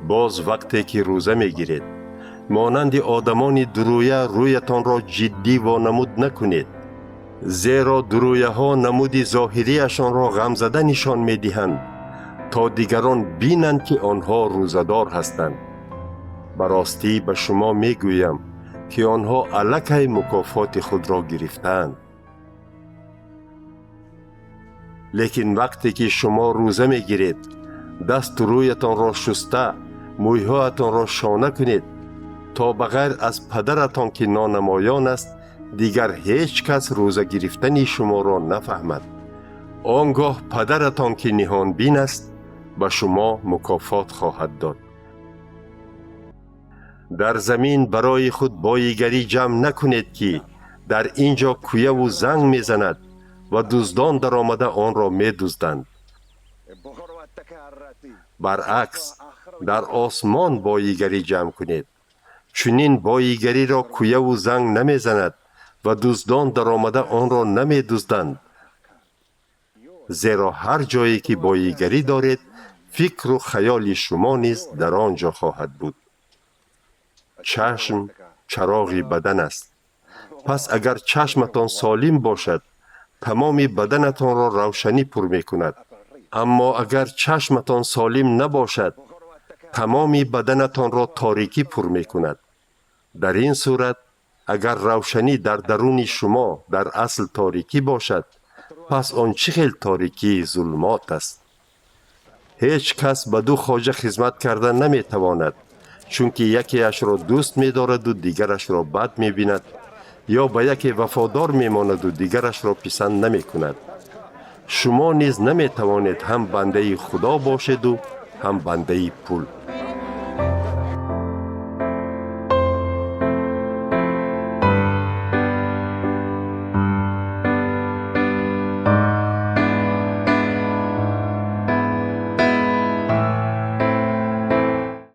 Боз вақте ки рӯза мегиред, монанди одамони дурӯя рӯятонро ҷиддӣ вонамуд накунед, зеро дурӯяҳо намуди зоҳирияшонро ғамзада нишон медиҳанд, то дигарон бинанд, ки онҳо рӯзадор ҳастанд. Ба ростӣ ба шумо мегӯям, ки онҳо аллакай мукофоти худро гирифтаанд. Лекин вақте ки шумо рӯза мегиред, дасту рӯятонро шуста, мӯйҳоятонро шона кунед, то ба ғайр аз падаратон, ки нонамоён аст, дигар ҳеҷ кас рӯза гирифтани шуморо нафаҳмад. Он гоҳ падаратон, ки ниҳонбин аст, ба шумо мукофот хоҳад дод. Дар замин барои худ боигарӣ ҷамъ накунед, ки дар ин ҷо куяву занг мезанад ва дуздон даромада онро медузданд. Баръакс, дар осмон боигарӣ ҷамъ кунед. Чунин боигариро куяву занг намезанад ва дуздон даромада онро намедузданд, зеро ҳар ҷое ки боигарӣ доред, фикру хаёли шумо низ дар он ҷо хоҳад буд. Чашм чароғи бадан аст. Пас агар чашматон солим бошад, тамоми баданатонро равшанӣ пур мекунад. Аммо агар чашматон солим набошад, тамоми баданатонро торикӣ пур мекунад. Дар ин сурат, агар равшанӣ дар даруни шумо дар асл торикӣ бошад, пас он чӣ хел торикии зулмот аст! Ҳеҷ кас ба ду хоҷа хизмат карда наметавонад, чунки якеашро дӯст медораду дигарашро бад мебинад, ё ба яке вафодор мемонаду дигарашро писанд намекунад. Шумо низ наметавонед ҳам бандаи Худо бошеду ҳам бандаи пул.